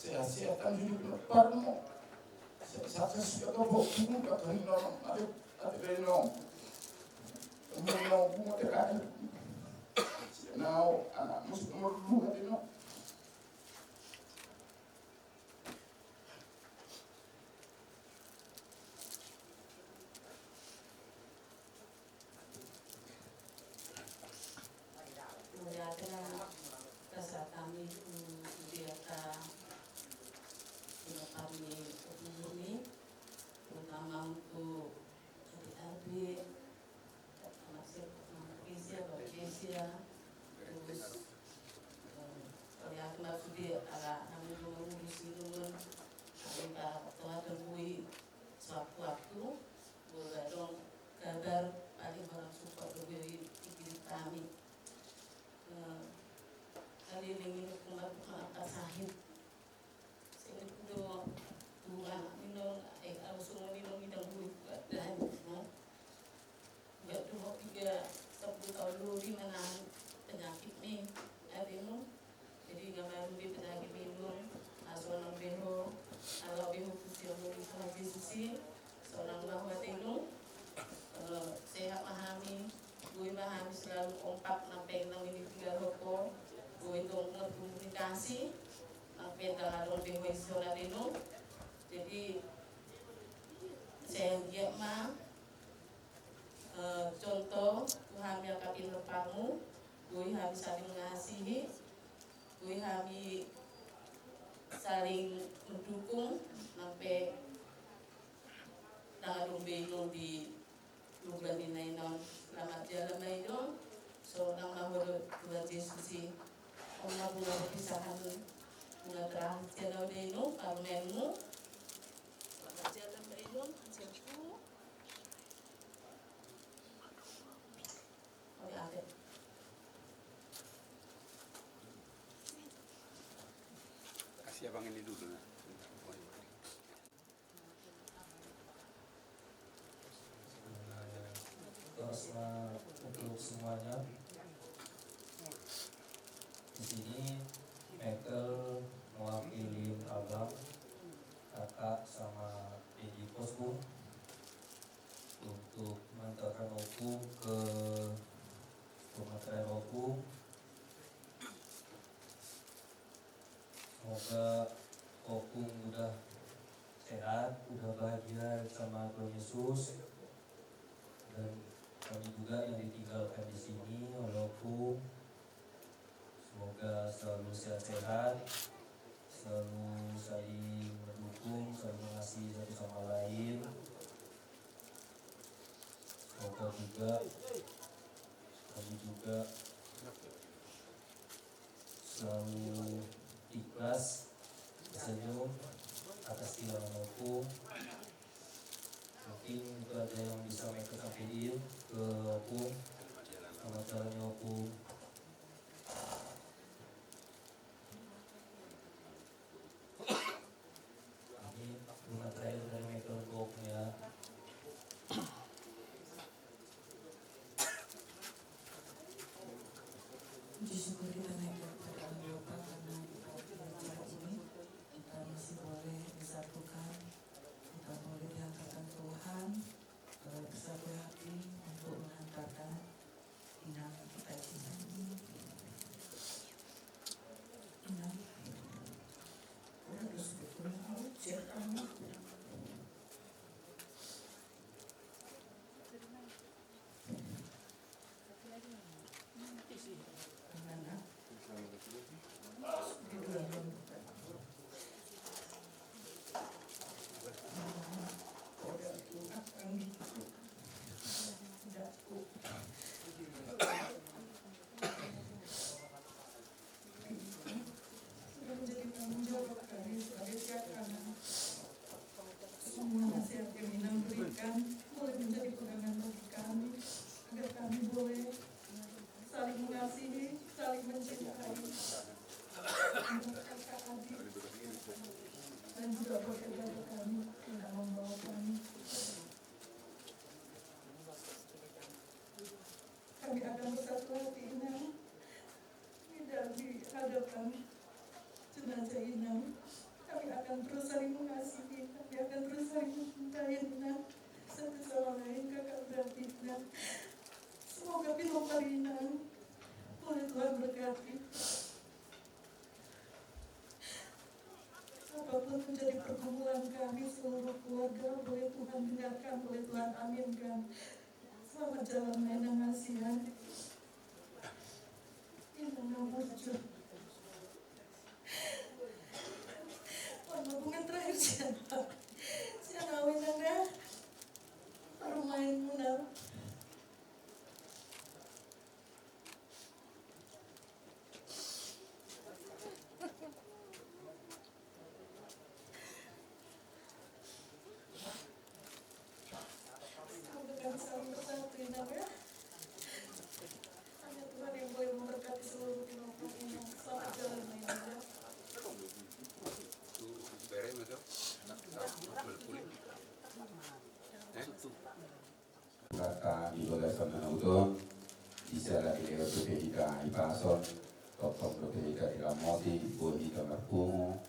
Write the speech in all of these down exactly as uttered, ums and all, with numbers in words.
Sehat-sehat kan hidup lebar mo. Sehat-sehat sudah kau bawa buku kau kan ini orang ada ada dari nong. Mau mau bunga terakhir. Nau anak musuh nomor dua di nong. Mauliate ma pasahat hami tu sude angka pinompar ni ompu ni, terutama untuk adik-adik, anak siap, anak Kesia, bapak Kesia, terus, eh, mauliate ma sude ala hami do mangurus inongan, ala angka tonga terbuai sewaktu-waktu, molo adong kabar paling holan support do i dikirim hami. Eh, kali ini ingin kumat angka sahit. Sahit do tulang, minum, eh, langsung minum, minum duit, buat dan, eh. Nggak dua, tiga, sepuluh tahun lebih menahan penyakit ni, ademu. Jadi, nunga marudi penyakit ni, ademu, asa unang beho, ala beho tu siamun ni Tuhan Jesus i, asa unang mahua tenu, eh, sehat ma hami, boi ma hami selalu kompak, nang pe nang ini tinggal ho, boi tong berkomunikasi, nang pe nang adong beho i, asa unang tenu. Jadi, saya lihat ma, Eh, contoh tu hami angka pinomparmu, boi hami saling mengasihi, boi hami saling mendukung, nang pe dang adong be inong di lomba ni na inong. Selamat jalan ma inong, so unang mahua dohot Tuhan Jesus i. Unang, unang perpisahan, unang terakhir sian au da inong, parumaenmu. Selamat jalan ma inong, sian tu. Kasih abang ini dulu, nah. Terus, eh, untuk semuanya, di sini Michael mewakili abang, kakak, sama Edi Kosbung. Untuk mengantarkan opung ke, untuk mengantarkan opung. Semoga opung udah sehat, udah bahagia sama Tuhan Yesus. Dan kami juga yang ditinggalkan di sini oleh opung. Semoga selalu sehat-sehat, selalu saling mendukung, saling mengasihi satu sama lain. Semoga juga kami juga selalu ikhlas, tersenyum atas kehilangan opung. Mungkin itu aja yang bisa Michael sampaikan ke opung. Selamat jalannya opung. Ini bunga terakhir dari Michael untuk opung ya. Puji syukur kita naikkan kepada Allah Bapa karena di acara ini kita masih boleh disatukan, kita boleh diangkatkan Tuhan, eh, bersatu hati untuk mengantarkan inang kita ini. Inang. Udah, udah sebetulnya tahu siapa. Sudah menjadi tanggung jawab kami sebagai siap kanan. Semua nasihat yang Inang berikan boleh menjadi pegangan bagi kami, agar kami boleh saling mengasihi, saling mencintai, dan juga berkeluarga kami yang membawa kami. Kami akan bersatu hati, Inang, di hadapan jenazah, Inang. Kami akan terus saling mengasihi, kami akan terus saling mencintai, Inang. Satu sama lain kakak beradik, Inang. Semoga pinompar Inang boleh Tuhan berkati. Apapun menjadi pergumulan kami seluruh keluarga, boleh Tuhan dengarkan, boleh Tuhan aminkan. Selamat jalan, Inang, kasihan. Inang, Inang, bujur. Wah, hubungan terakhir siapa? Siapa, Inang, dah? Baru main, Inang. Semoga kami saling bersatu, Inang, ya. Hanya Tuhan yang boleh memberkati seluruh keluarga ini. Selamat jalan, Inang, ya. Bere, Mas, ya? Nah, boleh pulih. Eh? Rata di bagasan na uton, bisa lagi lewat B P H K Ipason, tongtong do B P H K Tiramoti, boi hita marpungu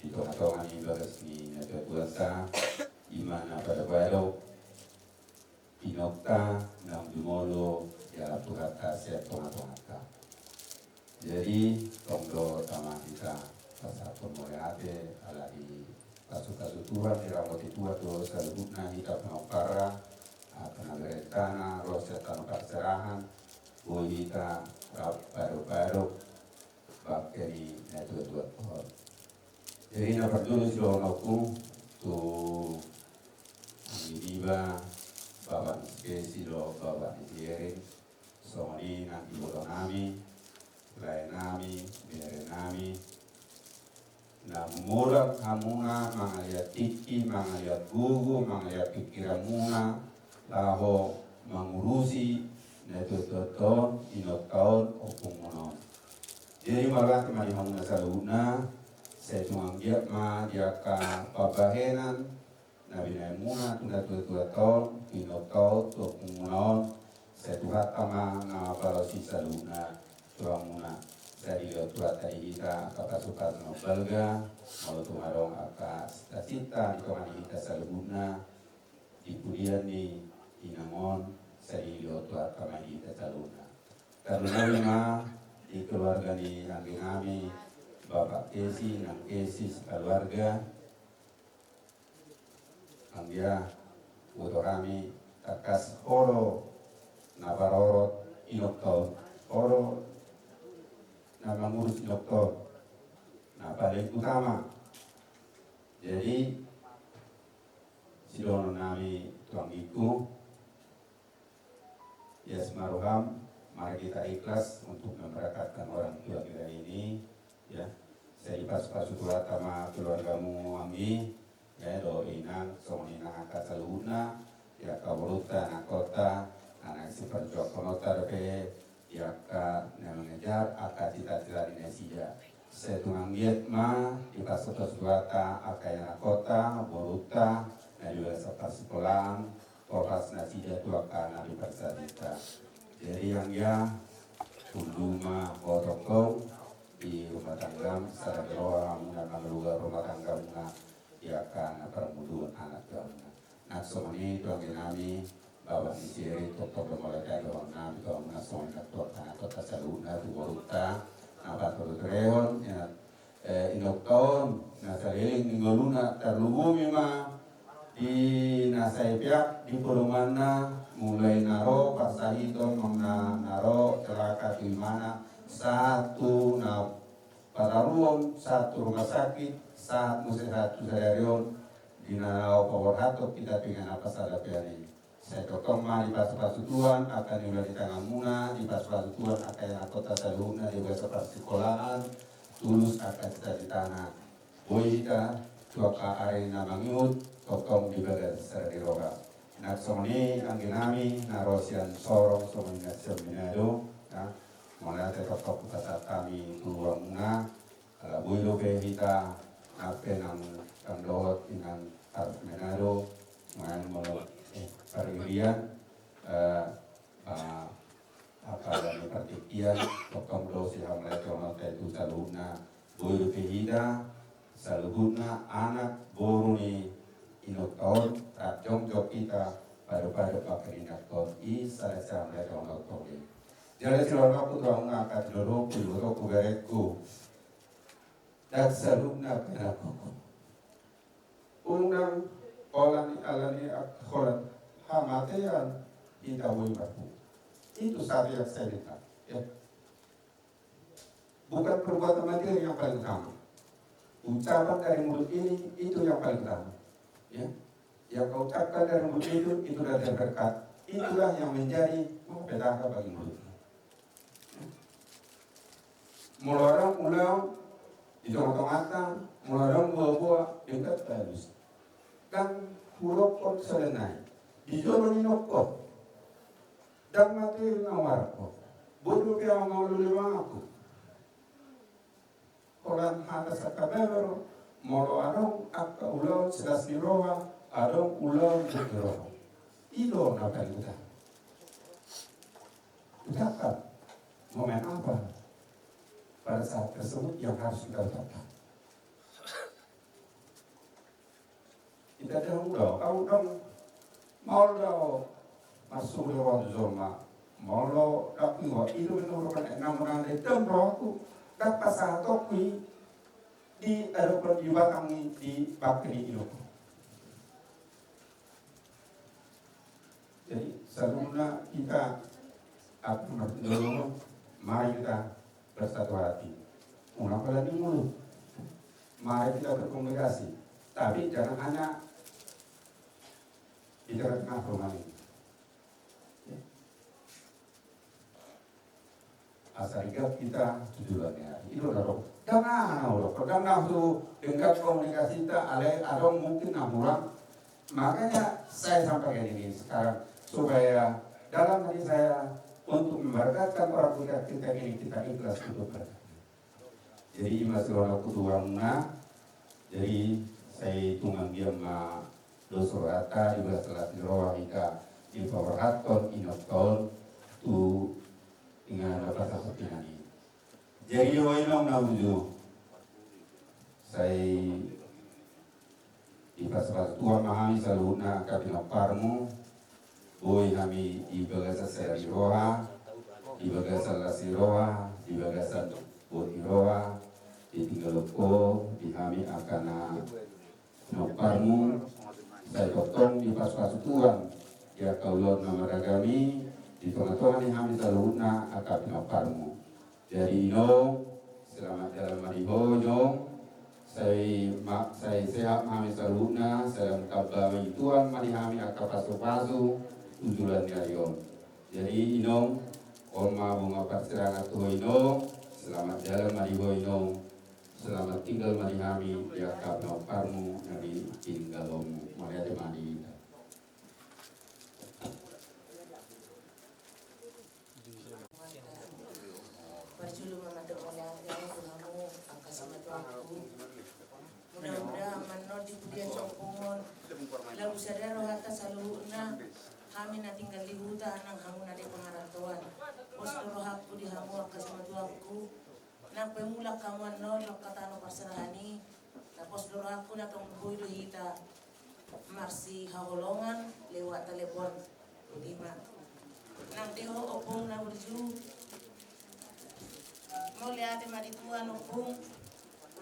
di tongatonga ni bagas ni natuatuanta, i ma na padopadopan pinokta naung jumolo dialap Tuhanta sian tongatonganta. Jadi, tong do tama hita pasahathon mauliate, ala dipasupasu Tuhan, diramoti Tuhan do saluhutna hita pinomparna, angka na berentana ro sian tano parserahan, boi hita rap padopadopan bangke ni natuatuanta on. Jadi, na parjolo sidohononku tu anggi niba, Bapak ni si Kesi dohot Bapak ni si Erin, songon i nang ibotonami, laenami, berenami, na mumodang hamuna mangaliat tingki, mangaliat gogo, mangaliat pingkiranmuna laho mangurusi natuatuanta on, inongta on, ompungmuna on. Jadi, mauliate ma di hamuna saluhutna, sai tung anggiat ma di angka pambahenan na binahenmuna tu natuatuanta on, tu inongta on, tu ompungmuna on, sai Tuhanta ma na mambalosi saluhutna tu hamuna. Sai dilehon Tuhanta di hita angka pasupasu na balga, molo tung adong angka sintasinta di tonga ni hita saluhutna di pudian ni inang on, sai dilehon Tuhanta ma di hita saluhutna. Tarlumobi ma di keluarga ni angginami, Bapak Kesi, Nang Kesi, sekeluarga. Anggia, boto hami tangkas ho do na parorot inongta on, ho do na mangurus inongta on, na paling utama. Jadi, sidohononnami tu anggingku, Yasmaruham, mari kita ikhlas untuk memberangkatkan orang tua kita ini, ya. Sai dipasupasu Tuhanta ma keluargamu, Anggi, ya, dohot Inang, songon i nang angka saluhutna, ya, angka borunta, angka angka na naeng siparjuangkononta dope, di angka na mengejar angka cita-cita ni nasida. Sai tung anggiat ma dipasupasu Tuhanta angka ianakhonta, borunta, na di bagasan parsikolaan, tolhas nasida tu angka na di parsaripeon. Jadi, Anggia, hundul ma ho tongtong di rumah tanggam, sada ni roha hamuna mangalualuhon rumah tanggamuna di angka na parngoluon anak tu hamuna. Nang songon i tu angginami, Bapak ni si Erin, tongtong do mauliate dohononnami tu hamuna, songon i nang tu angka anakhonta saluhutna, tu borunta na paturuturu on, ya, eh, inongta on na saleleng ni ngoluna. Tarlumobi ma di na sai peak di podomanna, mulai na ro parsahiton, manang na, na ro celaka tu imana, sahat tu na pataruhon, sahat tu rumah sakit, sahat muse sahat tu sadari on, di na laho paborhathon hita tu inganan parsaripeon i. Sai tongtong ma dipasupasu Tuhan angka niula ni tanganmuna, dipasupasu Tuhan angka ianakhonta saluhutna di bagasan parsikolaan, tulus angka cita-citana. Boi hita tu angka ari na mangihut tongtong di bagasan sada ni roha. Nang songon i angginami na ro sian Sorong, songon i nang sian Manado, ya. Mauliate tongtong hupasahat hami tu hamuna, ala boi dope hita, nang pe nang, nang dohot inang Armenado, nang molo, eh, paririan, eh, ah, apa, ala ni partingkian, tongtong do sihamauliateononta i tu saluhutna, boi dope hita, saluhutna anak boru ni inongta on, rap jongjong hita, padopadop bangke ni inongta on, i sada sihamauliateononta i. Jala siloanonku tu hamu angka didorongku, ibotongku, berengku. Ndang saluhutna penakutku. Unang holan ni, ala ni, holan hamatean hita boi marpungu. Itu satu yang saya minta, ya. Bukan perbuatan material yang paling utama. Ucapan dari mulut ini, itu yang paling utama. Ya. Yang kau ucapkan dari mulut itu, itu adalah berkat. Itulah yang menjadi malapetaka bagi mulut. Molo adong ulaon di tongatonganta, molo adong boaboa, denggan bagus. Ndang hurokkon songon i. Di jolo ni inongku. Ndang mate na warko. Bodo pe au na lule mangaku. Holan hata sangkababa do, molo adong angka ulaon silas ni roha, adong ulaon bot ni roha. I do na paling utama. Ucapkan momen apa pada saat tersebut yang harus kita ucapkan. Ita dang do, au dang maol do au marsuru roha tu jolma. Molo dang iwa, i do menurut kan enam orang dari dam rohaku, dang pasahatonku i di adopan di batang i di bangke ni inongku. Jadi, saluhutna hita, apa, mari kita bersatu hati. Unang holan di mulut. Mari kita berkomunikasi. Tapi jangan hanya di tengah-tengah rumah ini. Ya. Asa rigap hita tu joloan ni ari. I do na ro. Dang na ro. Dang na tu denggan komunikasinta, alai adong mungkin na hurang. Makanya saya sampaikan ini sekarang, supaya dalam hati saya untuk memberkatkan orang tua kita ini, kita ikhlas untuk berkati. Jadi, i ma siloanonku tu hamuna. Jadi, sai tung anggiat ma dos rohanta, di bagasan las ni roha hita dipaborhathon inongta on tu inganan na pasahat inang i. Jadi, ho inong na uju, sai dipasu-pasu Tuhan ma hami saluhutna angka pinomparmu. Boi hami di bagasan sada ni roha, di bagasan las ni roha, di bagasan bot ni roha, ditinggalhon ho di hami angka na pinomparmu. Sai tongtong dipasu-pasu Tuhan di angka ulaon na maragam i, di tonga-tonga ni hami saluhutna angka pinomparmu. Jadi, inong, selamat jalan ma di ho, inong. Sai ma-, sai sehat ma hami saluhutna, sai lam tamba ma i Tuhan ma di hami angka pasu-pasu tu joloan ni ari on. Jadi, inong, on ma bunga parsirangan tu ho, inong. Selamat jalan ma di ho, inong. Selamat tinggal ma di hami di angka pinomparmu na ditinggalhonmu. Mauliate ma di hita. Parjolo ma mandok mauliate tu hamu angka simatuangku. Mudah-mudahan annon di pudian ni ompung on, lagu sada rohanta saluhutna, hami na tinggal di huta nang hamu na di pangarantoan. Pos do rohangku di hamu angka simatuangku. Nang pe mulak hamu annon ro angka tano parserahan i, na pos do rohangku na tong boi do hita marsihaholongan lewat telepon. I ma. Nang di ho ompung na burju, mauliate ma di Tuhan ompung,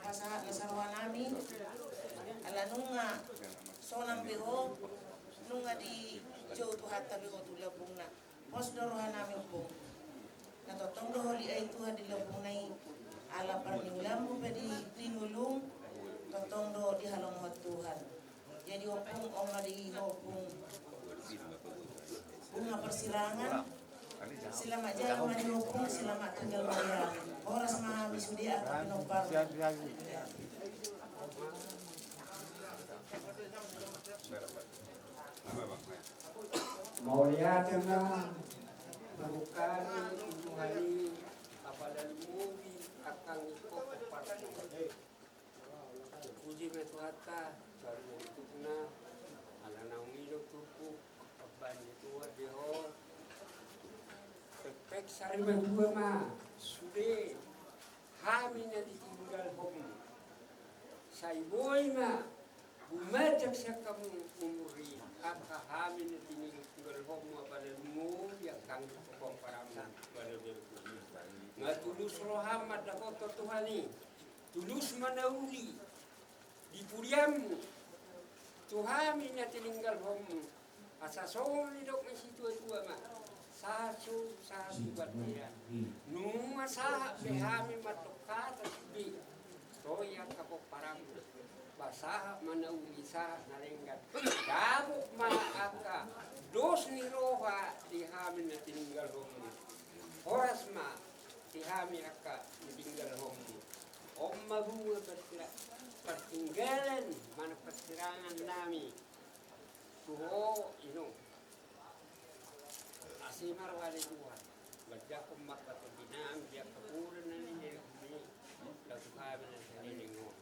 pasahat na sarohanami. Ala nunga sonang be ho, nunga dijou Tuhanta be ho tu lambungna. Pos do rohanami ompung. Na tongtong do holiai Tuhan di lambungna i, ala parniulaanmu pe di, di ngolum, tongtong do dihalongohon Tuhan. Jadi ompung, on ma di ho ompung. Bunga parsirangan, selamat jalan ma di ho ompung, selamat tinggal ma di hami. Horas ma hami sude angka pinomparmu. Mauliate ma, mangungkari tu Tuhan i, Sari matua ma sude hami na ditinggalhonmu. Sai boi ma gumanjang sian hamu umur i, angka hami na ditinggalhonmu, apala lumobi angka pomparanmu. Nga tulus roham mandapothon Tuhan i, tulus ma na uli di pudianmu tu hami na tininggalhonmu. Asa songon nidok ni situatua ma, sahat so sahat tu bontean. Nunga sahat be hami mandok hata sude, toe angka pomparanmu. Ba sahat ma na uli, sahat na denggan. Dapot ma angka dos ni roha di hami na tininggalhonmu. Horas ma di hami angka na tininggalhonmu. On ma bunga parsira-, partinggalan manang parsirangan nami tu ho, inong. Asi ma roha ni Tuhan. Manjangkon marpatopi nami di angka poda na nilehon ni Tuhan na saleleng on.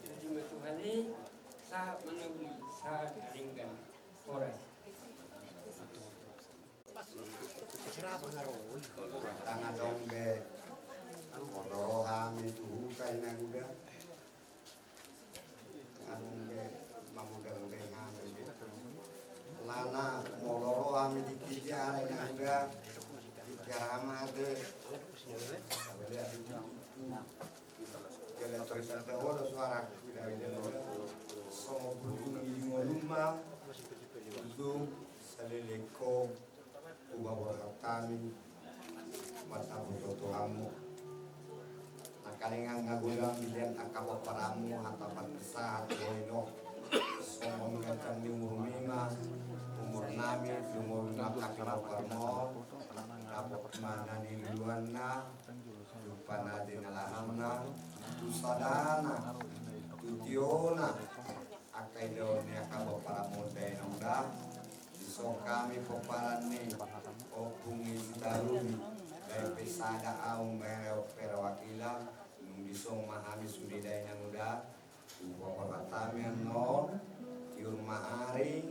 Puji ma Tuhan i, sahat ma na uli, sahat na denggan. Horas. Tangan dong be. Molo ro hami tu huta inang uda. Anu be, mamodang be hami be. Lana molo ro hami di piara inang uda. Di piara hami be. Jala terus ada hodo suara. Songon burung di ngoluma. Burung saleleng on. Hupaborhat hami, martapu tu Tuhanmu. Nangkaningan nga godang dilehon angka pomparanmu, hata parsahat boino. Songon ganjang ni umurmi ma, umur nami, lumobi ma angka pinompar on, dapot ma na niluluanna, jumpa na jinalahanna, tu sadana, tu tiona, angka idaon ni angka pomparanmu da inong da. Dison hami pomparan ni Ompung ni Sitaruli, baen pe sada ahu baen pe perwakilan, dung dison ma hami sude da inang uda. Hupaborhat hami annon, tiur ma ari,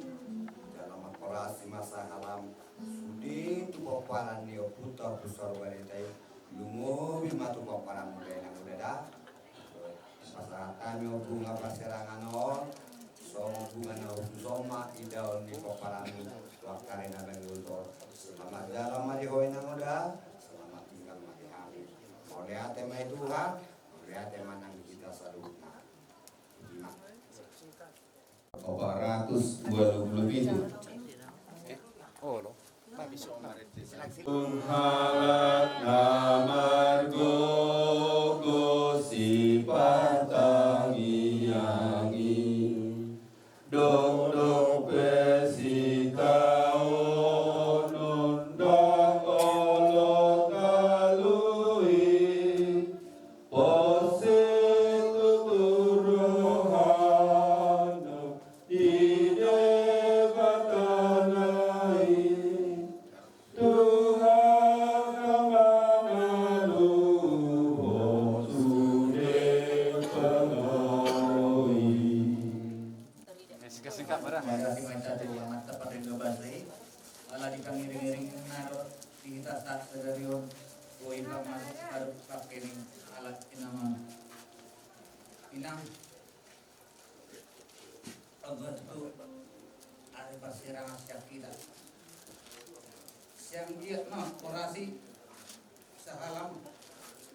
jala mangkorasi ma sahalam sude tu pomparan ni ompunta Ompu Soribarita i, lumobi ma tu pomparanmu da inang uda da. Pasahat hami on bunga parsirangan on, songon bunga na hushus on ma idaon ni pomparanmu tu angka ari na baru on. Selamat jalan ma di ho inang uda, selamat tinggal ma di hami. Mauliate ma di Tuhan, mauliate ma nang di hita saluhutna. Ima. Opat ratus dua puluh pitu. Halak na margogo sipatangiangi, dokdok pe sitaonon ndang olo talu i. Pos i tutu rohana di Debata na i, Tuhan na manaluhon sude panganon i. Singkat-singkat, Bara. Mauliate ma tu Amanta Pardenggan Basa i, ala di pangiring-iring na ro di hita sadari on, boi ma masuk sadari pake ni halak inang. Inang, ogot tu ari parsirangan sian hita. Sian dia ma orasi sahalam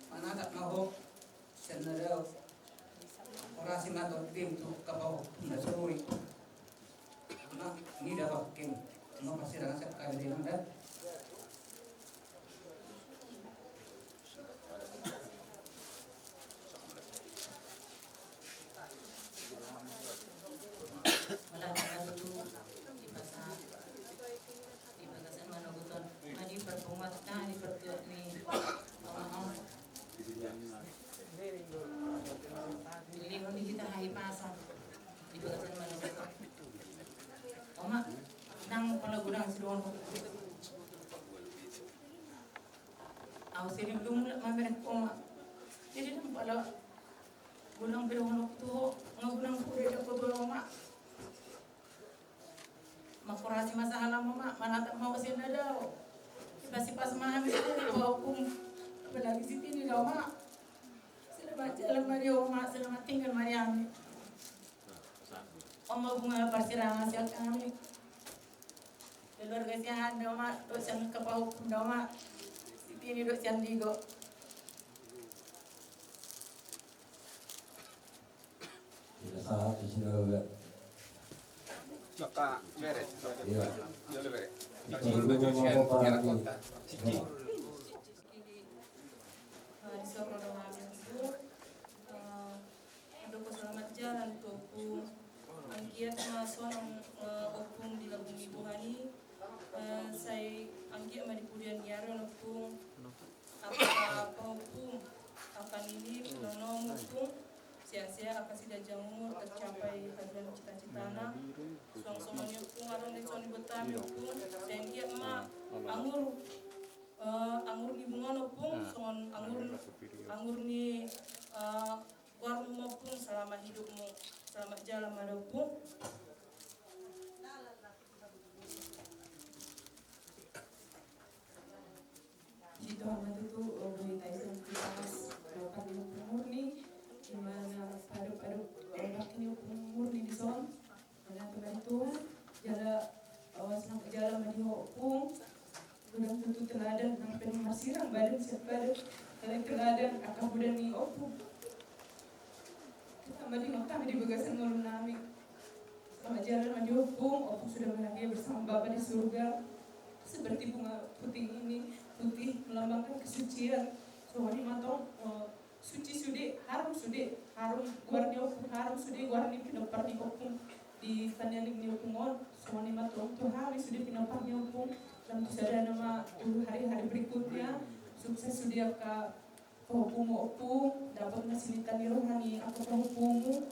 manatap ma ho. Sian na dao. Orasi ma tonding tu kapahu na suri. Ima nida paking. Ima parsirangan sian hami da inang da. Mauliate ma tutu, dipasahat. Di bagasan manogot on, ma di parpunguan na di partua ni Oma on. Dilehon di hita hahipason di bagasan manogot on. Oma, ndang pala godang sidohononku. Ahu sering dumulak mamereng Oma. Jadi ndang pala godang pe dohononku tu ho, nga godang pe dohononku tu ho Oma. Mangkorasi ma sahalam Oma, manatap ma ho sian na dao. Masipas ma hami sude, Ompung. Apalagi Sitini do, Oma. Selamat jalan ma di ho, Oma, selamat tinggal ma di hami. On ma bunga parsirangan sian hami. Keluarga sian hami do, Oma, dohot sian angka pahompum do, Oma. Sitini dohot sian Digo. Tidak salah di sini juga. Maka beres. Iya. Iya, udah beres. Itu dulu mau apa lagi? Nah, di soro do hami sude. Eh, mandok selamat jalan tu Ompung. Anggiat ma sonang, eh, Ompung di lambung ni Tuhan i. Eh, sai anggiat ma di pudian ni ari on, Ompung. Angka pahompum, angka nini, nonom, Ompung. Sehat-sehat, angka siganjang umur, tercapai hadiran cita-citana. Suang songon i, Ompung, adong di son ni bontean, Ompung. Sai anggiat ma anggur, eh, anggur ni bunga on, Ompung, songon anggur, anggur ni, eh, goarmu, Ompung, selama hidupmu. Selamat jalan ma da, Ompung. Di Tuhan ma tutu, eh, boi taida sian hita, eh, panggilan Ompung Murni, di mana padup-padup, eh, bakti ni Ompung Murni di son. Mauliate ma di Tuhan, jala, eh, selamat jalan ma di ho, Ompung. Godang tutu teladan, nang pe marsirang badan sian badan, alai teladan angka poda ni Ompung. Tama di mata di bagasan ngolu nami. Selamat jalan ma di ho, Ompung. Ompung sudah bahagia bersama Bapa di surga. Seperti bunga putih ini, putih melambangkan kesucian. Songon i ma tong, eh, suci sude, harum sude, harum goar ni Ompung, harum sude goar ni pinompar ni Ompung di panianing ni Ompung on. Songon i ma tong tu hami sude pinompar ni Ompung. Lam tu sadana ma tu hari-hari berikutnya. Sukses sude angka pahompumu, Ompung, dapot ma sininta ni roha ni angka pahompumu,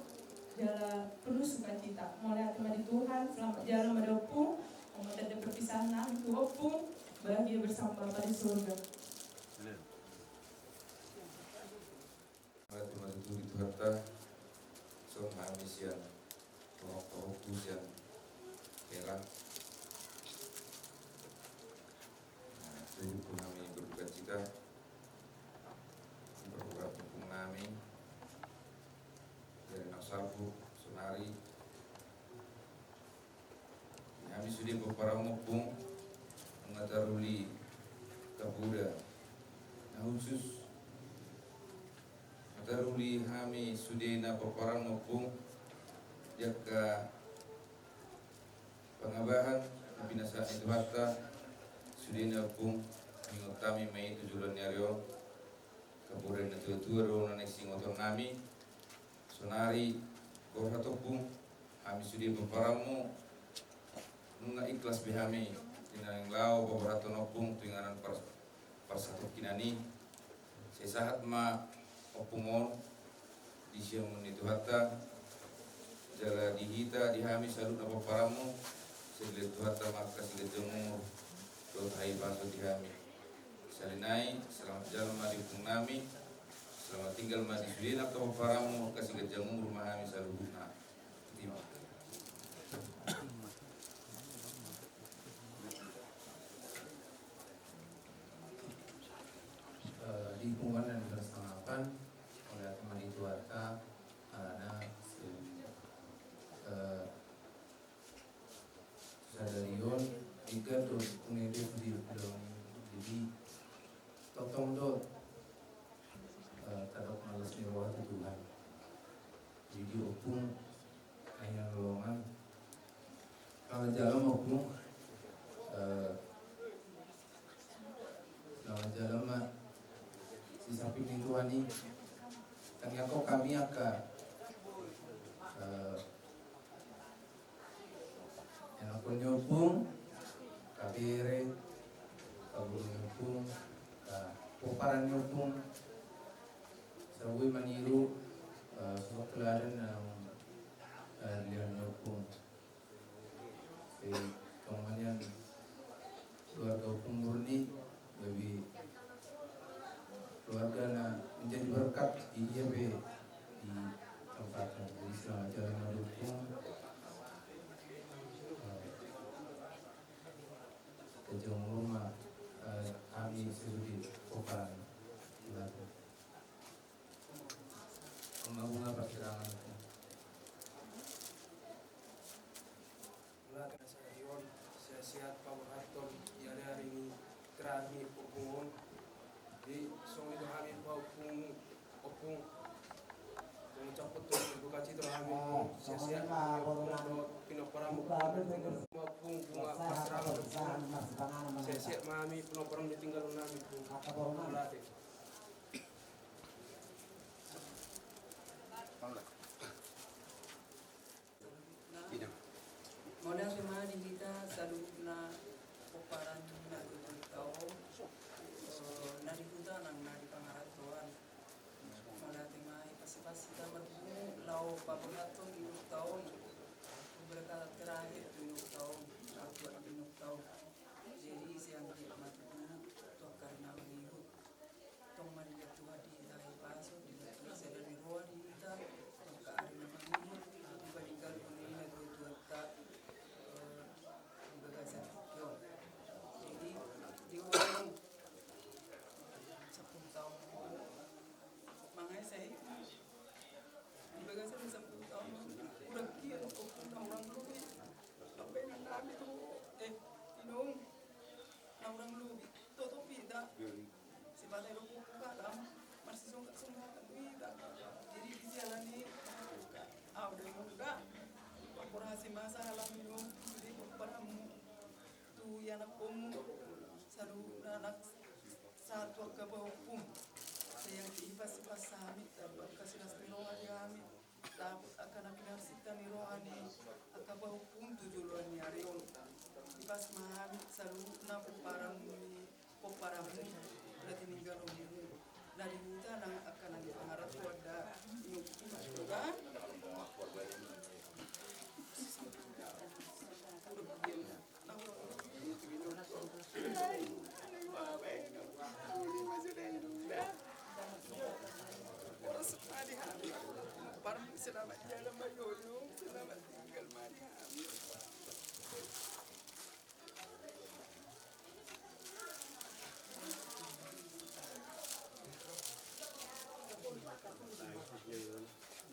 jala penuh sukacita. Mauliate ma di Tuhan, selamat jalan ma da, Ompung. Oma, tanda perpisahan nami tu Ompung, bahagia bersama Bapa di surga. Mauliate ma tutu di Tuhanta, songon hami sian pahompu sian Hela. Nah, turut hami berduka cita, berduka ompung nami, dari nang salpu, sonari. Hami sude pomparanmu, Ompung, nunga taruli angka poda na khusus. Taruli hami sudena pomparanmu, Ompung, di angka pangabahan na pinasahat ni Tuhanta, sudena, Ompung, huingot hami ma i tu joloan ni ari on. Angka poda ni natua-tua do na naeng siingoton nami. Sonari, borhat, Ompung, hami sude pomparanmu, nunga ikhlas be hami di na naeng laho paborhathon, Ompung, tu inganan pars- parsatongkinan i. Sai sahat ma ompung on di siamun ni Tuhanta, jala di hita, di hami saluhutna pomparanmu, sai dilehon Tuhanta ma angka siganjang umur dohot hahipason di hami. Sahali nai, selamat jalan ma di ompung nami, selamat tinggal ma di sude nang pomparanmu, angka siganjang umur ma hami saluhutna. Eh, di punguan na di Baras Tanggapan, oleh teman itu harta, alana, eh, sadari on, ikan tu punede di dalam. Jadi, tongtong do, eh, tadok malas ni roha tu Tuhan. Jadi, ompung, aina lolongan. Selamat jalan, ompung. Eh, selamat jalan, Mak. Di samping ni Tuhan i, tangiangkon hami angka, eh, ianakkon ni ompung, angka bere, angka boru ni ompung, angka pomparan ni ompung. Sai boi maniru, eh, sosok teladan na, eh, dilehon ni ompung. Sai tong ma nian keluarga ompung Murni, gabe keluarga na menjadi berkat di dia pe di tempatnya. Jadi selamat jalan ma di ompung. Eh, ganjang umur ma, eh, Ni suhut di pomparan. Mauliate. Pembangunan persidangan. Mauliate. Sehat-sehat paborhathon di ari-ari ni terakhir ni ompung on. Jadi songon i do hami paompung, ompung. Mengucapkan terima kasih terhadap sehat-sehat ma ompung dohot pinomparan, ompung, bunga pasrah, ompung. Sehat-sehat ma hami pinomparan di tinggal nami, ompung. Mauliate. Mauliate ma di hita saluhutna pomparan na di huta on, eh, na di huta nang na di pangarantoan. Mauliate ma i, pasti-pasti hita marpungu laho paborhathon di huta on. Berkat terakhir di huta on, berkat di huta on. Jadi sian dia mati tu karena minggu. Tong ma dilehon Tuhan di hita hahipason, dilehon Tuhan sada ni roha di hita, tong ka ari na mangihut, di paninggalhon ni natuatuanta, eh, di bagasan tingki on. Jadi, di umur sampulu taon, mangae sai, di bagasan sampulu taon, hurang kian, ompung, na hurang lobi, sampai na nami tu, eh, inong, na hurang lobi, totop hita. Sipata do buka lam, marsisongkak-songkakan do hita. Jadi di siala ni, au do muda, porhasi masa alam inong, jadi porparamu tu ianakhonmu, saluhutna anak satu angka paompung. Sai anggiat i pasti-pasti hami, dapot angka silas ni roha di hami. Dapot angka na pinarsinta ni roha ni angka paompung tu joloan ni ari on. Ipas ma hami saluhutna pomparan ni, pomparanmu na tininggalhonmu. Na di huta nang angka na di pangarantoan da. Ipas ma.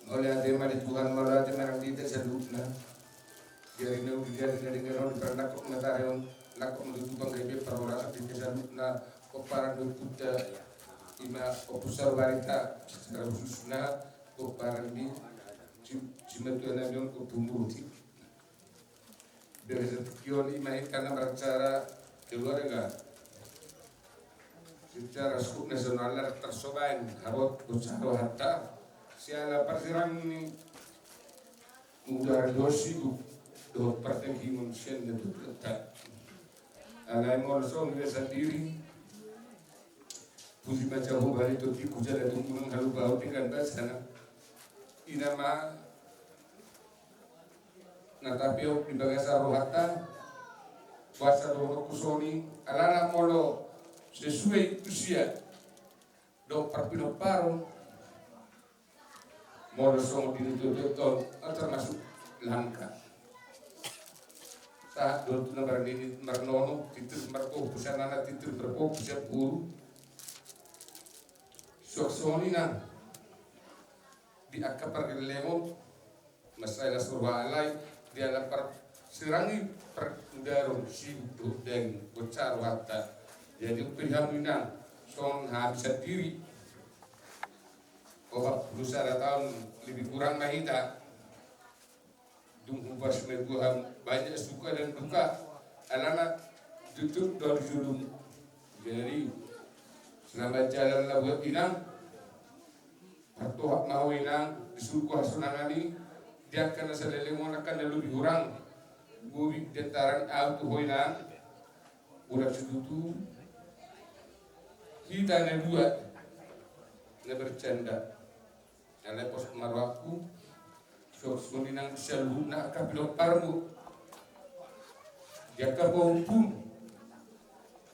Mauliate ma di Tuhan, mauliate ma nang di hita saluhutna. Di ari na uli, di ari na denggan on, di parnangkok matari on, nangkok ma tutu panggabean parhorasan di hita saluhutna, pomparan ni ompunta, ima Ompu Saro Barita, secara khususna pomparan ni si, simatua nami on, Ompu Murti. Di bagasan tingki on, ima hita na beracara keluarga. Secara suhut nasional na tarsobaen habot bocah rohanta siala parsirang ni mudar dosi dohot partingkian sian natuatuanta. Alai molo songon i sandiri, puji ma Jahowa di tingki on jala dung unang halupaon denggan basana. Ina ma na tapeop di bagasan rohanta, boasa dohononku songon i, alana molo sesuai usia dohot parpinomparon, molo songon di natuatuanta on, termasuk langka. Sahat do tu na marnini marnono, tintin marpompus sian anak, tintin marpompus sian boru. Suang songon i nang di angka pargellengon, mansai las roha, alai di ala parsirangi parmudaron, sibuk dohot daging, bocah rohanta. Jadi umpe hamu inang, songon hami sandiri, opat pulu sada taon lebih kurang ma hita. Dung hupas ma i, buha banyak suka dan duka, alana tutup dari julung. Jadi selamat jalan lah buat inang. Partohap ma ho inang, di surgo hasonangan i, di angka na saleleng on, angka na lobi hurang, bobi di antaran ahu tu ho inang. Ulang situtu hita na dua na bercanda. Alai pos ma rohangku, songon i nang di saluhutna angka pinomparmu, di angka pahompum,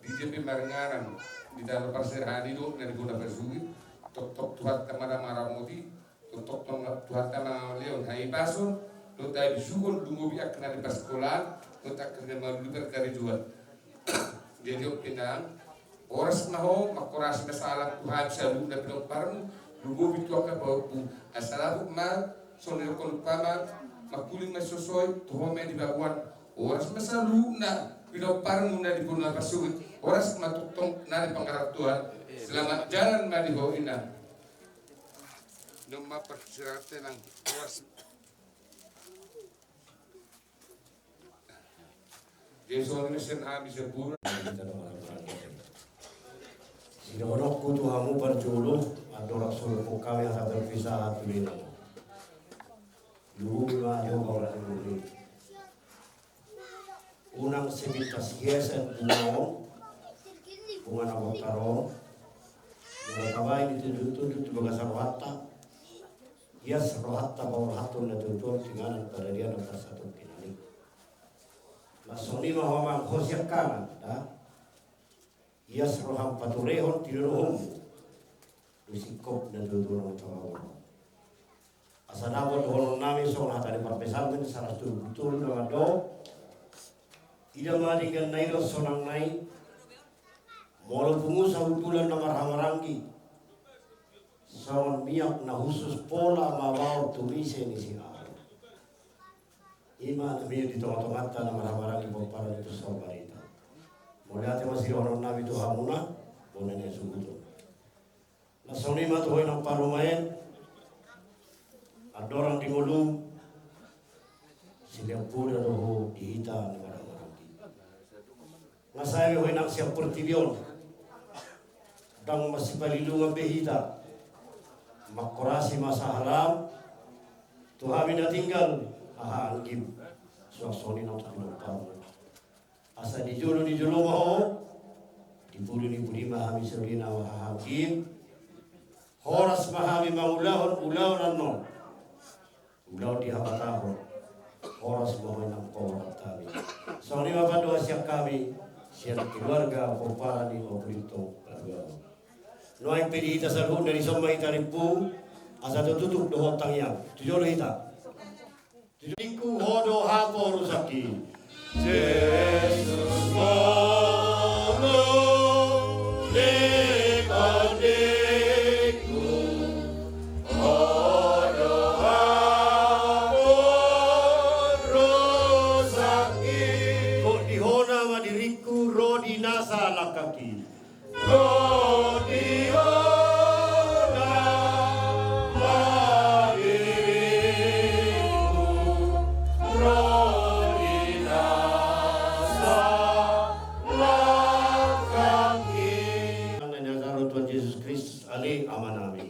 di dia pe maringanan, di tano parserahan i do na di bona pasugit. Tongtong Tuhanta ma na maramoti, tongtong Tuhanta ma na mangalehon hahipason dohot habisuhon, lumobi angka na di parsakolaan dohot angka na marulak parkarejoan. Jadi on pe inang, Horas ma ho, mangkorasi ma salam tu hami saluhutna pinomparmu, lumobi tu angka pahompu, asa dapot ma songon na nidok ni umpama, mangkuling ma sosoi, toho ma di babuan. Horas ma saluhutna pinomparmu na di banua pasogit, horas ma tongtong na di pangarantoan. Selamat jalan ma di ho, Inang. Nunga ma parsirante nang horas. Jadi songon i ma sian hami sampulu. Sidohononku tu hamu parjolo, andorang so dapot hami hata perpisahan tu leleng. Lumobi ma jo baola ni buni. Unang sepintas hiasan bunga on, bunga na bontar on. Molo tabaen ditunjuk-tunjuk tu bagasan rohanta. Ias rohanta paborhathon na tuatua, tu inganan paradian na parsatongkinan i. Laos songon i ma ho amang, ho siangkangan da. Ias roham paturehon tinadinganmu. Tu singkop na tuatua na mangkababar. Asa dapot dohonon nami songon hata ni parpsalmen saratus tolu pulu tolu na mandok. Ida ma denggan na i dohot sonang na i. Molo pungu sahutulan na marhahamaranggi. Songon miak na hushus pola mabaor tu ise ni si Aron. I ma na miak di tongatonganta na marhahamaranggi pomparan i tu sabarita. Mauliate ma sidohonon nami tu hamuna, bona ni hasuhuton. Na songon i ma tu ho inang parumaen, andorang di ngolum, silean poda do ho di hita na marhahamaranggi. Nga sae be ho inang sian portibi on. Ndang masipalindungan be hita. Mangkorasi ma sahalam tu hami na tinggal haha anggim. Suang songon i nang tu pinomparan. Asa di jolo ni jolo ma ho, di pudi ni pudi ma hami saluhutna haha anggim. Horas ma hami mangulahon ulaon annon. Ulaon di habatahon. Horas ma ho inang pamorat hami. Songon i ma pandohan sian hami, sian keluarga pomparan ni Ompu Lintong Paduahon. Nuaeng pe di hita saluhutna dison ma hita rimpu, asa tutup dohot tangiang. Tu jolo hita. Tu jolo. Ho do haporusangki. Jesus, molo di pandingku, ho do haporusangki. Ho di hona ma diringku, ro di nasa langkangki. Ro di hona ma diringku, ro di nasa langkangki. Nang na niajar Tuhan Jesus Kristus, ale Amanami.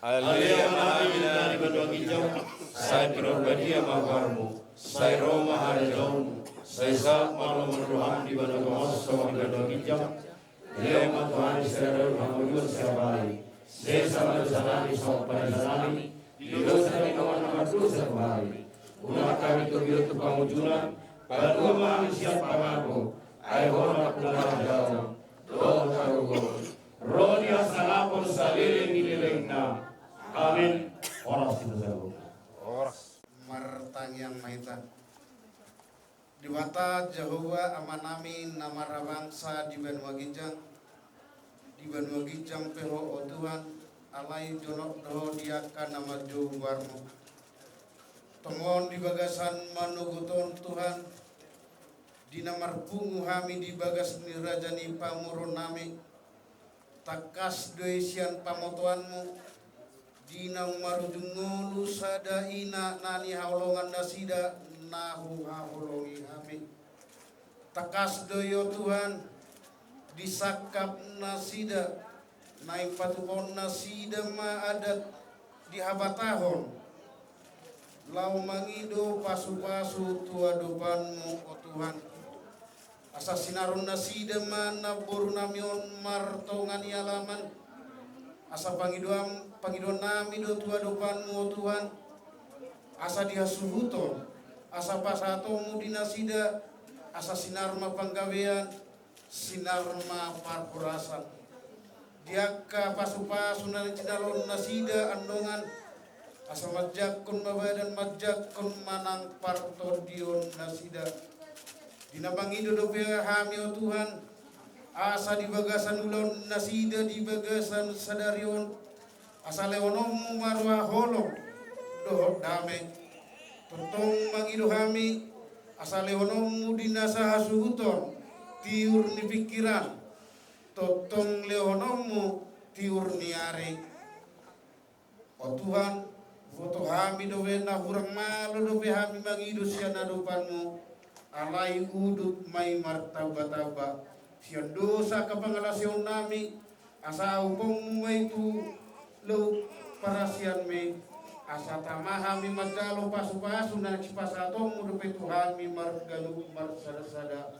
Ale Amanami na di banua ginjang, sai pinarbadia ma goarmu, sai ro ma harajaonmu, sai saut ma lomo ni roham di banua tonga on songon di banua ginjang. Lehon ma tu hami sadari on hangoluan siapari. Sesa ma dosanami songon panesanami di dosa ni dongan na mardosa tu hami. Unang hami togihon tu pangunjunan, palua ma hami sian pangago. Ai Ho do nampuna harajaon dohot hagogoon, ro di hasangapon saleleng ni lelengna. Amen. Horas hita saluhutna. Horas. Martangiang ma hita. Debata Jahowa Amanami na marhabangsa di banua ginjang, di banua ginjang pe Ho, o Tuhan, alai jonok do Ho di angka na manjou goarmu. Tongon di bagasan manogot on, Tuhan, di na marpungu hami di bagas ni raja ni pamoruonnami, tangkas do i sian pamotoanmu, di naung marujung ngolu sada ina na nihaholongan nasida na huhaholongi hami. Tangkas do i, o Tuhan, di sangkap nasida, naeng patupaon nasida ma adat di habatahon, laho mangido pasupasu tu adopanmu, o Tuhan. Asa sinaron nasida ma namborunami on martonga ni alaman. Asa pangidoan, pangidoannami do tu adopanmu, o Tuhan, asa di hasuhuton, asa pasahatonmu di nasida, asa sinar ma panggabean, sinar ma parhorasan. Di angka pasupasu na jinaloon nasida andongan, asa manjangkon ma badan, manjangkon ma nang partondion nasida. Di na mangido dope hami, o Tuhan, Asa di bagasan ulaon nasida di bagasan sadari on, asa lehononmu ma roha holong dohot dame. Tongtong mangido hami, asa lehononmu di na sahasuhuton tiur ni pingkiran, tongtong lehononmu tiur ni ari. O Tuhan, boto hami dope na hurang malo dope hami mangido sian adopanmu, alai udut ma i martambatamba. Sian dosa angka pangalaosionnami, asa aupongmu ma i tu lou parasianmi, asa tama hami manjalo pasupasu na sipasahatonmu dope tu hami marganup marsadasada.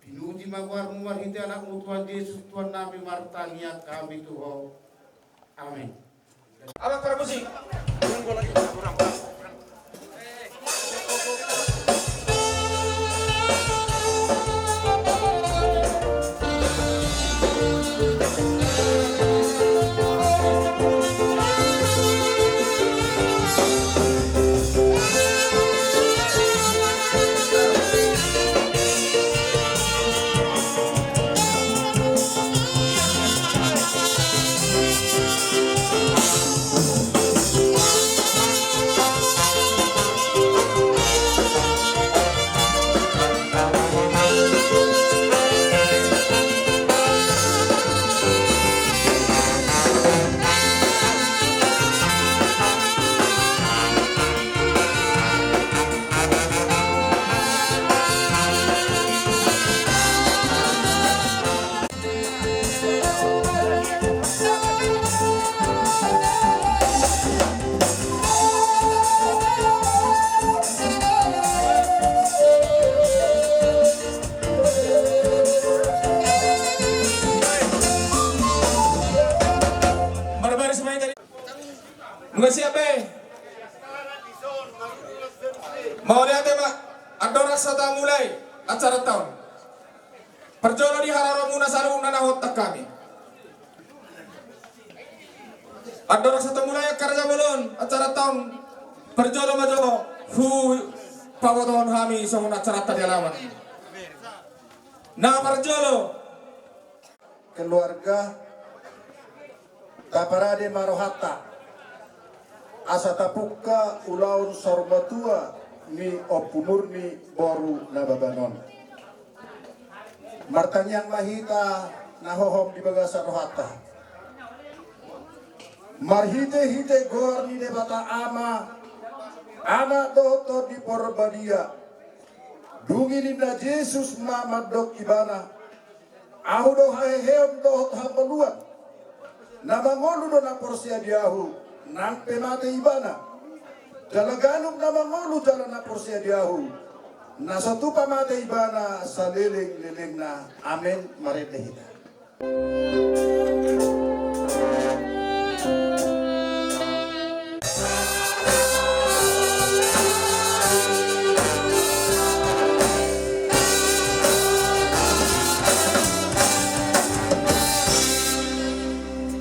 Pinuji ma goarmu marhite Anakmu Tuhan Jesus Tuhannami, martangiang hami tu Ho. Amen. Abang para musik. Nunga siap be. Mauliate ma. Andorang so tamulai acaranta on, parjolo di haroromuna saluhutna na huontak hami. Andorang so tamulai angka raja bolon acaranta on, parjolo ma jo hupabotohon hami songon acaranta di alaman. Na parjolo, keluarga, taparade ma rohanta asa tapungka ulaon saur matua ni Ompu Murni boru Nababan on. Martangiang ma hita na hohom di bagasan rohanta. Marhitehite goar ni Debata Ama, Anak dohot Tondi Porbadia, dung i ninna Jesus ma mandok Ibana: Ahu do haheheon dohot hangoluan. Na mangolu do na porsea di Ahu, nang pe mate ibana. Jala ganup na mangolu jala na porsea di Ahu, na so tupa mate ibana salelenglelengna. Amen. Marende hita.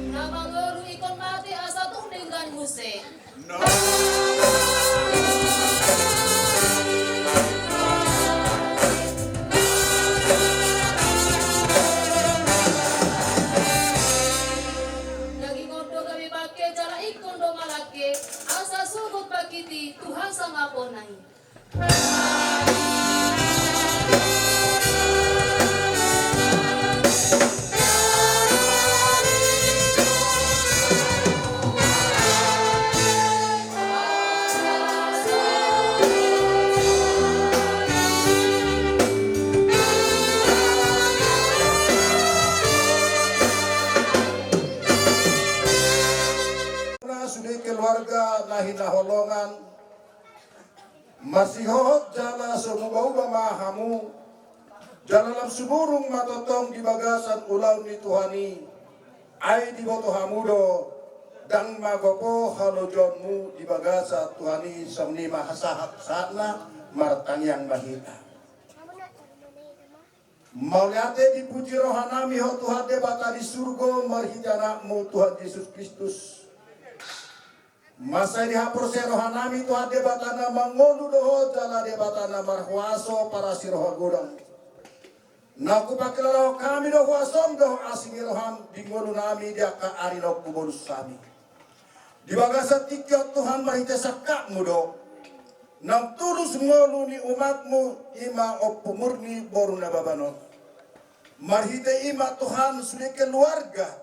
Na mangolu ingkon mate asa tung denggan muse. Daging on do gabe bangke jala ingkon do malangke, asa sogot pangkiti Tuhan sangapon na i. Sude keluarga na hinaholongan, masihohot jala so muba-uba ma hamu, jala lam sumurung ma tongtong di bagasan ulaon ni Tuhan i. Ai diboto hamu do, ndang magopo halojonmu di bagasan Tuhan i. Songon i ma sahat-sahatna, martangiang ma hita. Mauliate, dipuji rohanami Ho Tuhan Debata di surgo marhite Anakmu Tuhan Jesus Kristus. Mansai dihaporseai rohanami Tuhan Debata na mangolu do Ho jala Debata na marhuaso, parasi roha godang. Na hupangkilalahon hami do huasoM dohot asi ni rohaM di ngolunami di angka ari na umbolus hami. Di bagasan tingki on Tuhan, marhite sangkapMu do naung tulus ngolu ni umatMu, i ma Ompu Murni boru Nababan on. Marhite i ma Tuhan sude keluarga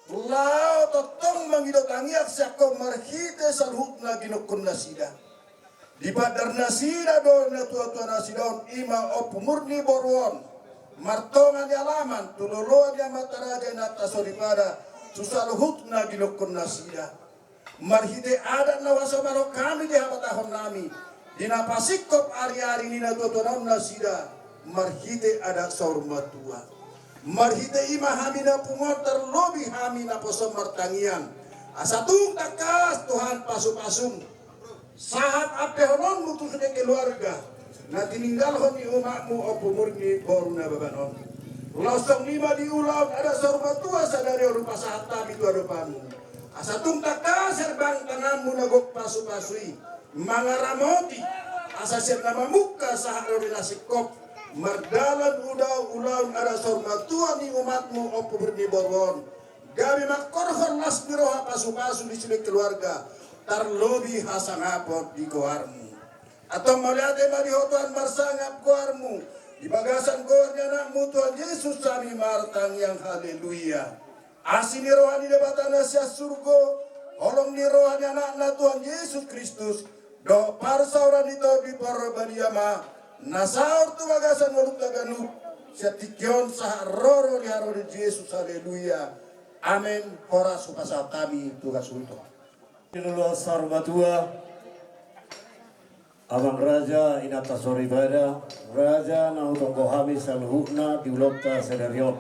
laho tongtong mangido tangiang sian Ho marhite saluhutna ginokkon nasida. Dipadar nasida do natuatua nasida on, i ma Ompu Murni boru on, martonga ni alaman tu loloan ni amanta raja inanta soripada tu saluhutna ginokkon nasida. Marhite adat na huasomarhon hami di habatahonnami, di na pasingkop ariari ni natuatuana on nasida, marhite adat saur matua. Marhite i ma hami na pungu on, tarlobi hami naposo on martangiang, asa tung tangkas Tuhan pasupasuM sahat ampehononMu tu sude keluarga na tininggalhon ni umatMu Ompu Murni boru Nababan on. Laos songon i ma di ulaon adat saur matua sadari on hupasahat hami tu adopanMu, asa tung tangkas herbang tanganMu na gok pasupasu i mangaramoti, asa sian na mamungka sahat ro di na singkop, mardalan ulaon adat saur matua ni umatMu Ompu Murni boru on, gabe mangkorhon las ni roha pasupasu di sude keluarga, tarlobi hasangapon di goarMu. Antong mauliate ma di Ho Tuhan marsangap goarMu di bagasan goar ni AnakMu Tuhan Jesus hami martangiang. Haleluya. Asi ni roha ni Debata na sian surgo, holong ni roha ni AnakNa Tuhan Jesus Kristus, dohot parsaoran ni Tondi Parbadia ma na saor tu bagasan ngolunta ganup, sian tingki on sahat ro ro di haroro ni Jesus. Haleluya. Amen. Horas hupasahat hami tu hasuhuton. Di loloan saur matua, Amang Raja, Inanta Soripada, Raja na hutonggo hami saluhutna di ulaonta sadari on.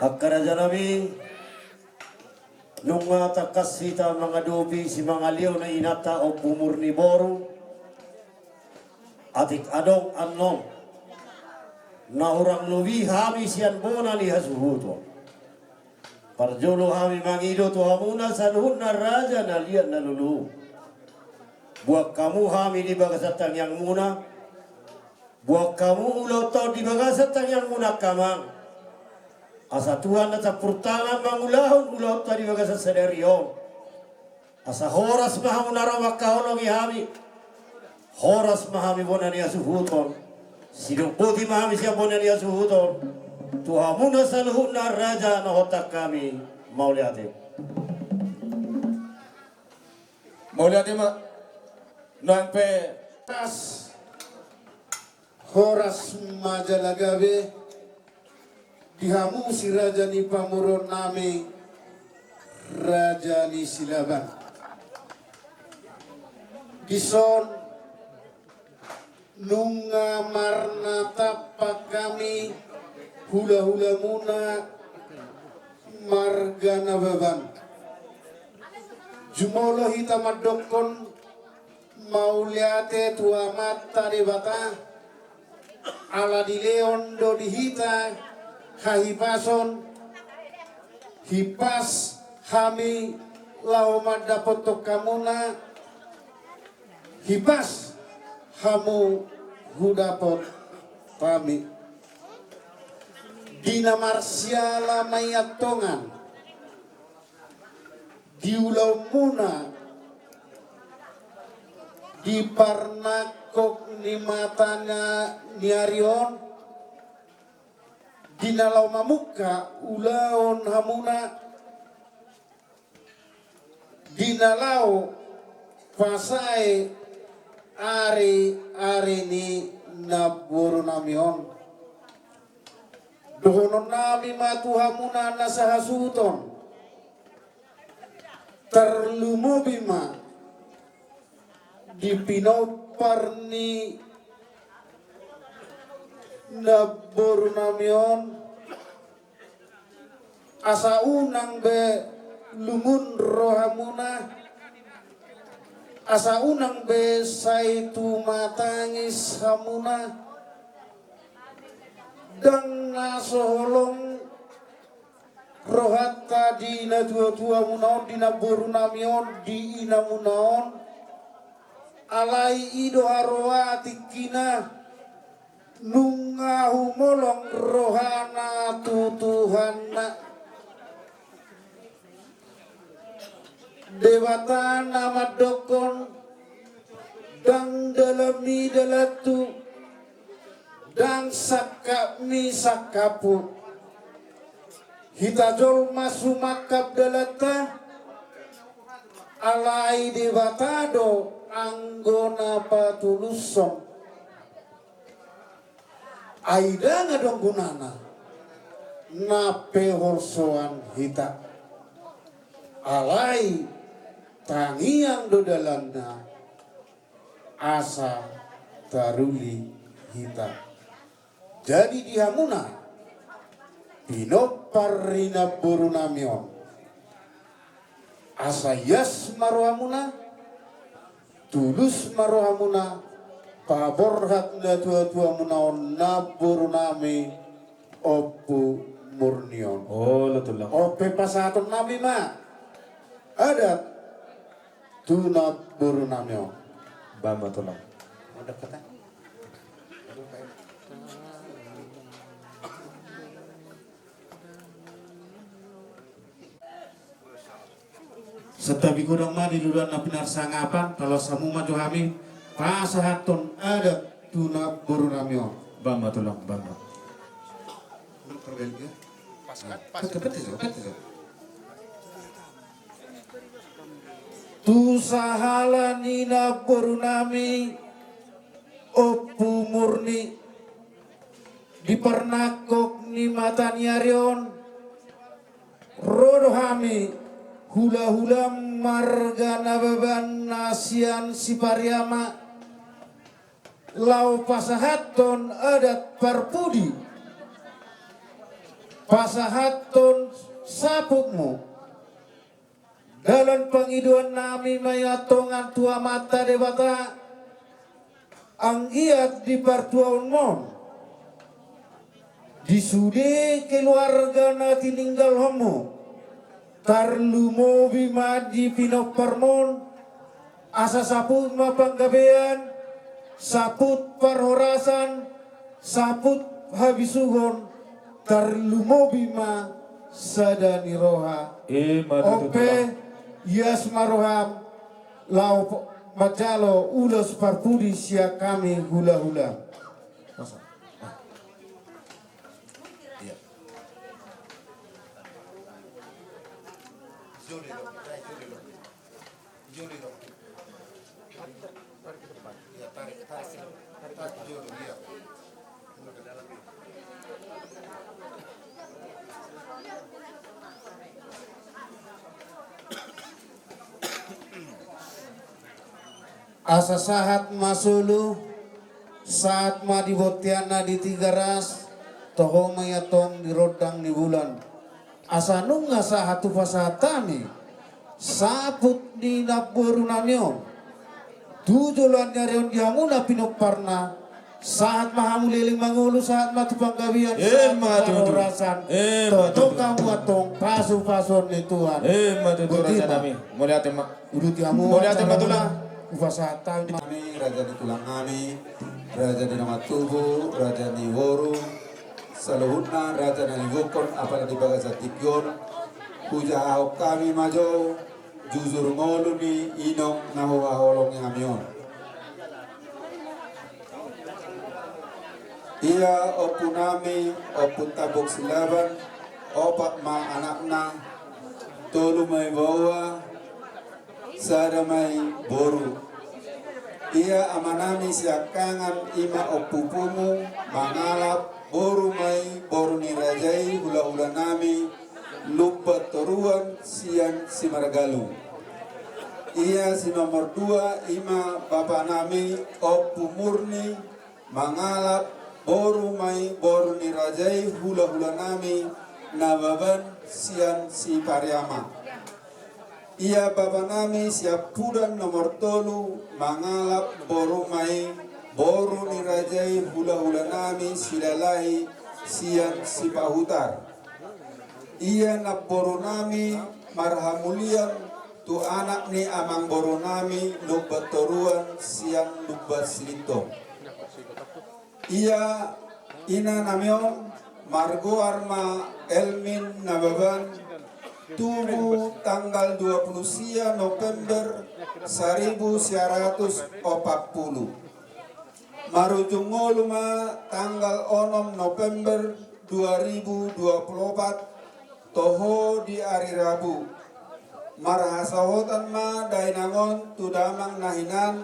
Angka rajanami, nunga tangkas hita mangadopi simangaliaon ni inanta Ompu Murni boru, atik adong annon na hurang lobi hami sian bona ni hasuhuton. Parjolo hami mangido tu hamuna saluhutna raja na liat na lolo. Boan hamu hami di bagasan tangiangmuna, boan hamu ulaonta on di bagasan tangiangmuna angka amang. Asa Tuhan na campur tangan mangulahon ulaonta di bagasan sadari on. Asa horas ma hamu na ro mangkaholongi hami. Horas ma hami bona ni hasuhuton. Sidok boti ma hami sian bona ni hasuhuton. Tu hamuna saluhutna raja na huontak hami. Mauliate. Mauliate ma. Nang pe. Horas. Horas ma jala gabe di hamu si raja ni pamoruonnami, Raja ni Silaban. Dison nunga marnatampak hami hulahulamuna marga Nababan. Jumolo hita mandokkon mauliate tu Amanta Debata, ala dilehon do di hita hahipason, hipas hami laho mandapothon hamuna, hipas hamu hudapot hami. Di na marsiala ma i antongan, di ulaonmuna di parnangkok ni mata ni ari on, di na laho mamungka ulaon hamuna, di na laho pasae ariari ni namborunami on. Dohononnami ma tu hamuna na sahasuhuton, tarlumobi ma di pinompar ni namborunami on, asa unang be lungun rohamuna, asa unang be sai tumatangis hamuna. Ndang na so holong rohanta di natuatuamuna on, di namborunami on, di inamuna on. Alai i do haroa tingkina, Nunga humolong rohana tu Tuhanna. Debata na mandokkon, ndang dalanmi dalanhu, ndang sangkapmi sangkaphu. Hita jolma sumangkap dalanta, alai Debata do anggo na patulushon. Ai ndang adong gunana na peholsoan hita. Alai tangiang do dalanna asa taruli hita. Jadi di hamuna pinompar ni namborunami on, asa ias ma rohamuna, tulus ma rohamuna, paborhat natuatuamuna on namborunami Ompu Murni on. Olo tulang. On pe pasahatonnami ma adat tu namborunami on. Bahen ma tulang. Santabi godang ma di luluan na pinarsangapan, taloas hamu ma jo hami pasahathon adat tu namborunami on. Bahen ma tulang, bahen ma. Pete, pete jo, pete jo. Tu sahala ni namborunami Ompu Murni, di parnangkok ni mata ni ari on, ro do hami hulahula marga Nababan na sian Sipariama, laho pasahathon adat parpudi, pasahathon saputmu. Dalan pangidoannami ma i antong tu Amanta Debata, anggiat di partuaonmu on, di sude keluarga na tininggalhonmu, tarlumobi ma di pinomparmu on, asa saput ma panggabean, saput parhorasan, saput habisuhon, tarlumobi ma sada ni roha. Ima tutu. On pe, ias ma roham, laho manjalo ulos parpudi sian hami hulahula. Masa? Ah. Iya. Asa sahat ma solu, sahat ma di bonteanna di Tigaras, toho ma i antong di rondang ni bulan. Asa nunga sahat hupasahat hami saput ni namborunami on tu joloan ni ari on di hamuna pinomparna, sahat ma hamu leleng mangolu, sahat ma tu panggabean, sahat ma tu parhorasan. Ima tutu. Ima tutu. Tongtong hamu antong pasupasuon ni Tuhan. Ima tutu. Boti ma. Rajanami. Mauliate ma. Uduti hamu. Mauliate ma tulang. Hupasahat hami. Nami, raja ni tulang nami, raja ni dongan tubu, raja ni boru, saluhutna raja na nigokhon apala di bagasan tingki on, hujahahon hami ma jo jujur ngolu ni inong na huhaholongi hami on. Ia ompunami, Ompu Tambok Silaban, opat ma anakna, tolu ma i baoa, sada ma i boru. Ia amanami siangkangan i ma Ompu Pungu mangalap boru ma i boru ni raja i hulahulanami Lumban Toruan sian Simargalung. Ia si nomor dua i ma bapanami Ompu Murni mangalap boru ma i boru ni raja i hulahulanami Nababan sian Sipariama. Ia bapanami siampudan nomor tolu mangalap boru ma i boru ni raja i hulahulanami Silalahi sian Sipahutar. Ia namborunami marhamulian tu anak ni amangborunami Lumban Toruan sian Lumban Silintong. Ia inanami on margoar ma Elmin Nababan, tubu tanggal dua pulu sia November saribu sia ratus opat pulu. Marujung ngolu ma tanggal onom November dua ribu dua pulu opat, toho di ari Rabu. Marhasohotan ma dainang on tu damang na hinan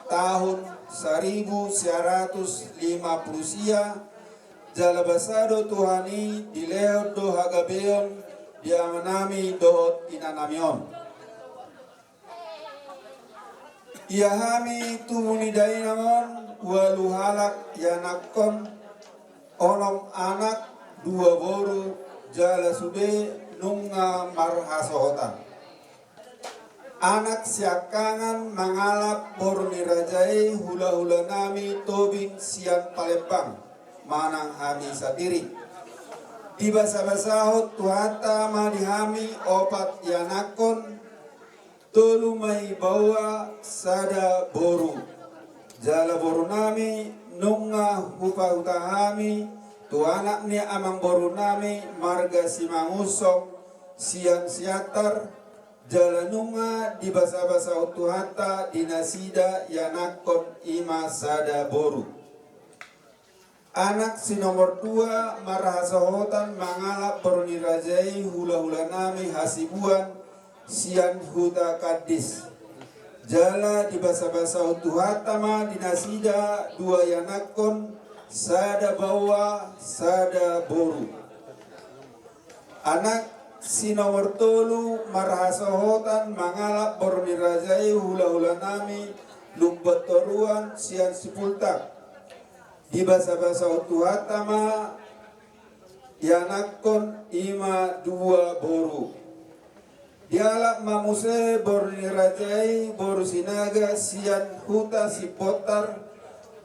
tahun saribu sia ratus lima pulu sia, jala basa do Tuhan i dilehon do hagabeon di amanami dohot inanami on. Ia hami tubu ni dainang on ualu halak ianakkon, onom anak, dua boru, jala sude nunga marhasohotan. Anak siangkangan mangalap boru ni raja i hulahulanami Tobing sian Palembang, manang hami sandiri. Dibasabasahon Tuhanta ma di hami opat ianakkon, tolu ma i baoa, sada boru. Jala borunami nunga hupahuta hami tu anak ni amangborunami marga Simangunsong sian Siantar, jala nunga dibasabasahon Tuhanta di nasida ianakkon, i ma sada boru. Anak si nomor dua marhasohotan mangalap boru ni raja i hulahulanami Hasibuan sian huta Kandis. Jala dibasabasahon Tuhanta ma di nasida dua ianakkon, sada baoa, sada boru. Anak si nomor tolu marhasohotan mangalap boru ni raja i hulahulanami Lumban Toruan sian Sipultak. Dibasabasahon Tuhanta ma ianakkon, i ma dua boru. Dialap ma muse boru ni raja i boru Sinaga sian huta Sipotar.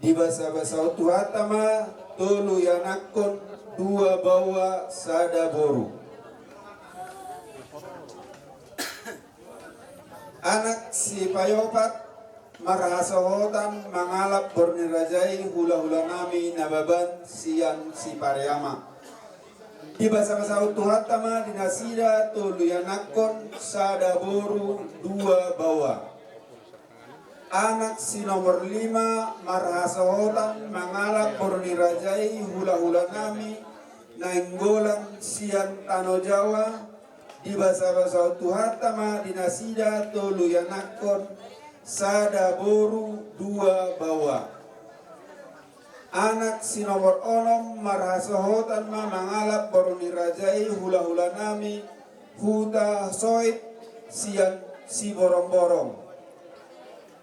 Dibasabasahon Tuhanta ma tolu ianakkon, dua baoa, sada boru. Anak si paopat marhasohotan mangalap boru ni raja i hulahulanami Nababan sian Sipareama. Dibasabasahon Tuhanta ma di nasida tolu ianakkon, sada boru, dua baoa. Anak si nomor lima marhasohotan mangalap boru ni raja i hulahulanami Nainggolan sian Tano Jawa. Dibasabasahon Tuhanta ma di nasida tolu ianakkon, sada boru, dua baoa. Anak si nomor onom marhasohotan ma mangalap boru ni raja i hulahulanami huta Soit sian Siborongborong.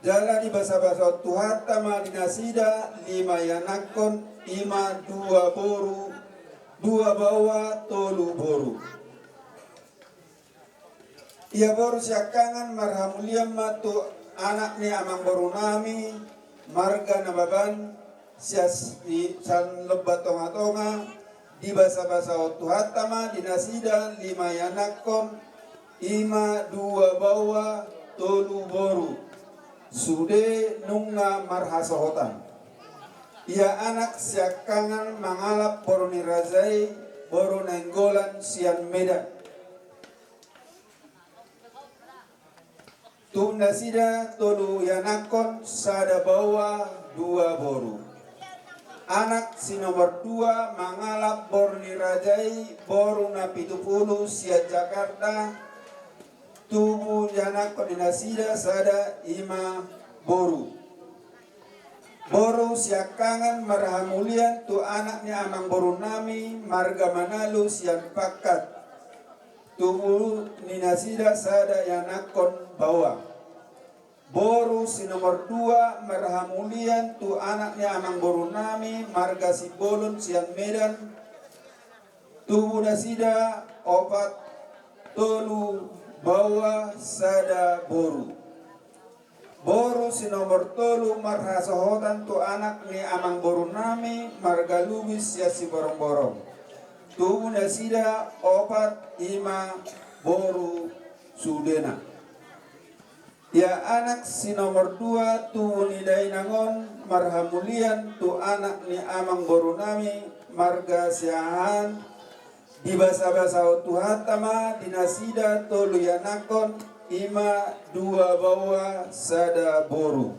Jala dibasabasahon Tuhanta ma di nasida lima ianakkon, i ma dua boru, dua baoa, tolu boru. Ia boru siangkangan marhamulian ma tu anak ni amangborunami marga Nababan sian, sian Lomba Tongatonga. Dibasabasahon Tuhanta ma di nasida lima ianakkon, i ma dua baoa, tolu boru. Sude nunga marhasohotan. Ia anak siangkangan mangalap boru ni raja i boru Nainggolan sian Medan. Tubu nasida tolu ianakkon, sada baoa, dua boru. Anak si nomor dua mangalap boru ni raja i boru Napitupulu sian Jakarta. Tubu ianakkon ni nasida sada, i ma boru. Boru siangkangan marhamulian tu anak ni amangborunami marga Manalu sian Pakkat. Tubu ni nasida sada ianakkon, baoa. Boru si nomor dua marhamulian tu anak ni amangborunami marga Simbolon sian Medan. Tubu nasida opat, tolu baoa, sada boru. Boru si nomor tolu marhasohotan tu anak ni amangborunami marga Lubis sian Siborongborong. Tubu nasida opat, i ma boru sudena. Ia anak si nomor dua tubu ni dainang on marhamulian tu anak ni amangborunami marga Siahaan, dibasabasahon Tuhanta ma di nasida tolu ianakhon, i ma dua baoa sada boru.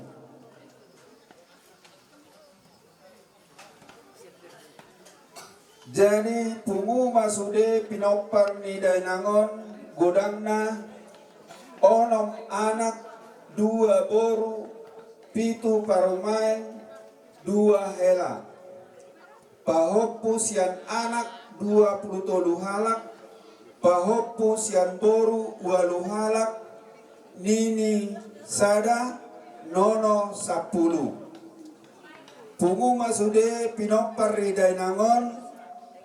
Jadi pungu ma sude pinompar ni dainang on, godangna onom anak, dua boru, pitu parumaen, dua hela. Pahompu sian anak dua pulu tolu halak, pahompu sian boru ualu halak, nini sada, nono sampulu. Pungu ma sude pinompar ni dainang on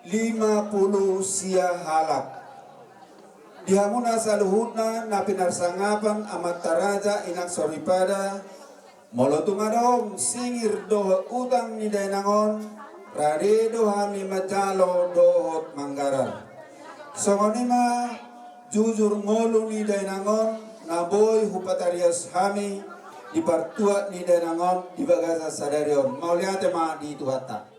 lima pulu sia halak. Di hamuna saluhutna na pinarsangapan amanta raja, inang soripada, molo tung adong singir dohot utang ni dainang on, rade do hami manjalo dohot manggarar. Songon i ma jujur ngolu ni dainang on na boi hupatarias hami di partuat ni dainang on di bagasan sadari on. Mauliate ma di Tuhanta.